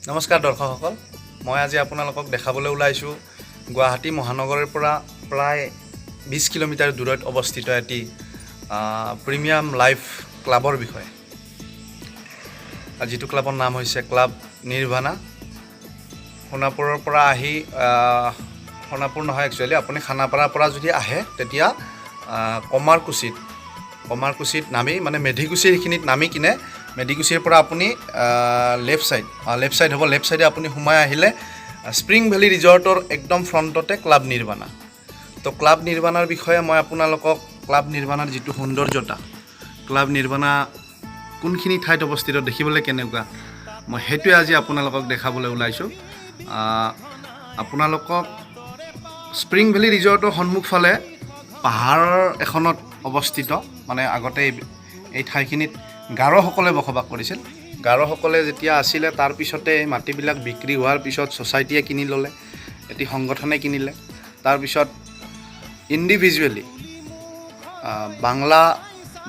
নমস্কাৰ দৰ্শকসকল, মই আজি আপোনালোকক দেখাবলৈ ওলাইছোঁ গুৱাহাটী মহানগৰৰ পৰা প্ৰায় 20 কিলোমিটাৰ দূৰত অৱস্থিত এটি প্ৰিমিয়াম লাইফ ক্লাবৰ বিষয়ে আৰু যিটো ক্লাবৰ নাম হৈছে ক্লাব নিৰ্ভানা। সোণাপুৰৰ পৰা আহি, সোণাপুৰ নহয়, একচুৱেলি আপুনি খানাপাৰাৰ পৰা যদি আহে, তেতিয়া কমাৰকুছিত নামি, মানে মেধিকুছিৰ সেইখিনিত নামি কিনে মেধিকুছিৰ পৰা আপুনি লেফ্ট ছাইড হ'ব। লেফ্ট ছাইডে আপুনি সোমাই আহিলে স্প্ৰিং ভেলী ৰিজৰ্টৰ একদম ফ্ৰণ্টতে ক্লাব নিৰ্বাণা। তো ক্লাব নিৰ্বাণাৰ বিষয়ে মই আপোনালোকক ক্লাব নিৰ্বাণাৰ যিটো সৌন্দৰ্যতা, ক্লাব নিৰ্বাণা কোনখিনি ঠাইত অৱস্থিত, দেখিবলৈ কেনেকুৱা, মই সেইটোৱে আজি আপোনালোকক দেখাবলৈ ওলাইছোঁ। আপোনালোকক স্প্ৰিং ভেলী ৰিজৰ্টৰ সন্মুখফালে পাহাৰৰ এখনত অৱস্থিত। মানে আগতে এই ঠাইখিনিত গাৰোসকলে বসবাস কৰিছিল। গাৰোসকলে যেতিয়া আছিলে, তাৰপিছতে এই মাটিবিলাক বিক্ৰী হোৱাৰ পিছত ছ'চাইটিয়ে কিনি ল'লে, এটি সংগঠনে কিনিলে। তাৰপিছত ইণ্ডিভিজুৱেলি বাংলা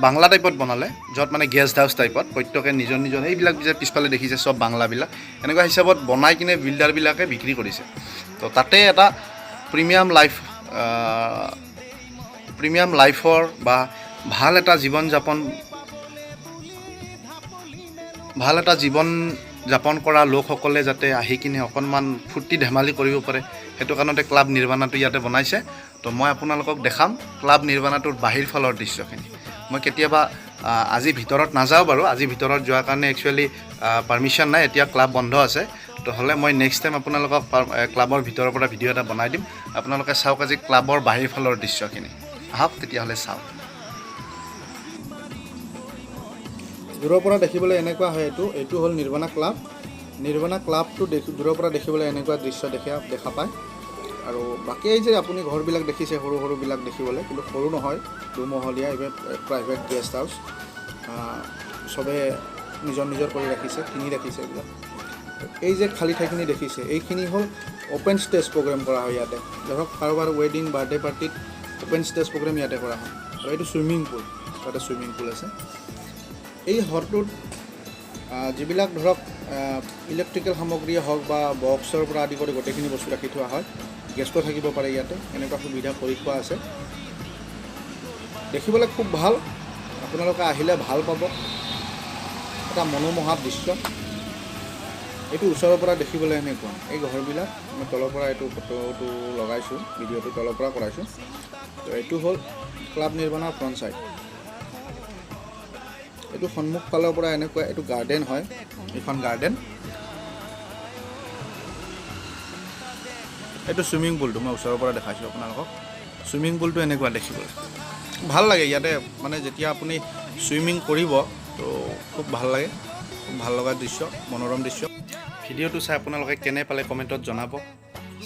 বাংলা টাইপত বনালে, য'ত মানে গেষ্ট হাউচ টাইপত প্ৰত্যেকে নিজৰ নিজৰ সেইবিলাক যে পিছফালে দেখিছে, চব বাংলাবিলাক এনেকুৱা হিচাপত বনাই কিনে বিল্ডাৰবিলাকে বিক্ৰী কৰিছে। তো তাতে এটা প্ৰিমিয়াম লাইফৰ বা ভাল এটা জীৱন যাপন কৰা লোকসকলে যাতে আহি কিনে অকণমান ফূৰ্তি ধেমালি কৰিব পাৰে, সেইটো কাৰণতে ক্লাব নিৰ্বাণাটো ইয়াতে বনাইছে। তো মই আপোনালোকক দেখাম ক্লাব নিৰ্বাণাটোৰ বাহিৰ ফালৰ দৃশ্যখিনি। মই কেতিয়াবা আজি ভিতৰত নাযাওঁ বাৰু। আজি ভিতৰত যোৱাৰ কাৰণে একচুৱেলি পাৰ্মিশ্যন নাই, এতিয়া ক্লাব বন্ধ আছে। তো হ'লে মই নেক্সট টাইম আপোনালোকক ক্লাবৰ ভিতৰৰ পৰা ভিডিঅ' এটা বনাই দিম। আপোনালোকে চাওক আজি ক্লাবৰ বাহিৰ ফালৰ দৃশ্যখিনি। আহক তেতিয়াহ'লে চাওক। দূৰৰ পৰা দেখিবলৈ এনেকুৱা হয়। এইটো হ'ল নিৰ্বাণা ক্লাব। নিৰ্বাণা ক্লাবটো দেখি দূৰৰ পৰা দেখিবলৈ এনেকুৱা দৃশ্য দেখা পায়। আৰু বাকী এই যে আপুনি ঘৰবিলাক দেখিছে, সৰু সৰুবিলাক দেখিবলৈ, কিন্তু সৰু নহয়, দুমহলীয়া। এইবিলাক প্ৰাইভেট গেষ্ট হাউচ, চবে নিজৰ নিজৰ কৰি ৰাখিছে, কিনি ৰাখিছে এইবিলাক। এই যে খালী ঠাইখিনি দেখিছে, এইখিনি হ'ল অ'পেন ষ্টেজ প্ৰগ্ৰেম কৰা হয় ইয়াতে। ধৰক কাৰোবাৰ ৱেডিং, বাৰ্থডে পাৰ্টিত অ'পেন ষ্টেজ প্ৰগ্ৰেম ইয়াতে কৰা হয়। আৰু এইটো চুইমিং পুল, তাতে চুইমিং পুল আছে। এই হলটোত যিবিলাক ধৰক ইলেক্ট্ৰিকেল সামগ্ৰীয়ে হওক বা বক্সৰ পৰা আদি কৰি গোটেইখিনি বস্তু ৰাখি থোৱা হয়। গেষ্টো থাকিব পাৰে ইয়াতে, এনেকুৱা সুবিধা কৰি থোৱা আছে। দেখিবলৈ খুব ভাল, আপোনালোকে আহিলে ভাল পাব। এটা মনোমোহা দৃশ্য। এইটো ওচৰৰ পৰা দেখিবলৈ এনেকুৱা এই ঘৰবিলাক। মই তলৰ পৰা এইটো ফটোটো লগাইছোঁ, ভিডিঅ'টো তলৰ পৰা কৰাইছোঁ। তো এইটো হ'ল ক্লাব নিৰ্বাণাৰ ফ্ৰণ্ট ছাইড। এইটো সন্মুখ ফালৰ পৰা এনেকুৱা। এইটো গাৰ্ডেন হয়, এইখন গাৰ্ডেন। এইটো চুইমিং পুলটো মই ওচৰৰ পৰা দেখাইছোঁ আপোনালোকক। চুইমিং পুলটো এনেকুৱা দেখিবলৈ, ভাল লাগে ইয়াতে। মানে যেতিয়া আপুনি চুইমিং কৰিব, তো খুব ভাল লাগে, খুব ভাল লগা দৃশ্য, মনোৰম দৃশ্য। ভিডিঅ'টো চাই আপোনালোকে কেনে পালে কমেণ্টত জনাব।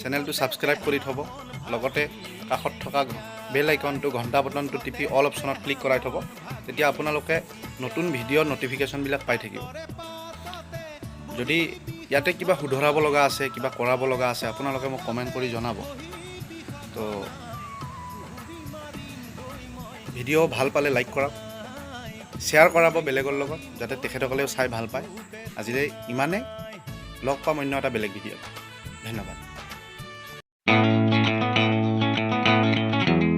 চেনেলটো ছাবস্ক্ৰাইব কৰি থ'ব, লগতে কাষত থকা বেল আইকনটো, ঘণ্টা বটনটো টিপি অল অপশ্যনত ক্লিক কৰাই থ'ব। তেতিয়া আপোনালোকে নতুন ভিডিঅ'ৰ ন'টিফিকেশ্যনবিলাক পাই থাকিব। যদি ইয়াতে কিবা শুধৰাব লগা আছে, কিবা কৰাব লগা আছে, আপোনালোকে মোক কমেণ্ট কৰি জনাব। তো ভিডিঅ' ভাল পালে লাইক কৰক, শ্বেয়াৰ কৰাব বেলেগৰ লগত, যাতে তেখেতসকলেও চাই ভাল পায়। আজিলৈ ইমানেই, লগ পাম অন্য এটা বেলেগ ভিডিঅ'ত। ধন্যবাদ।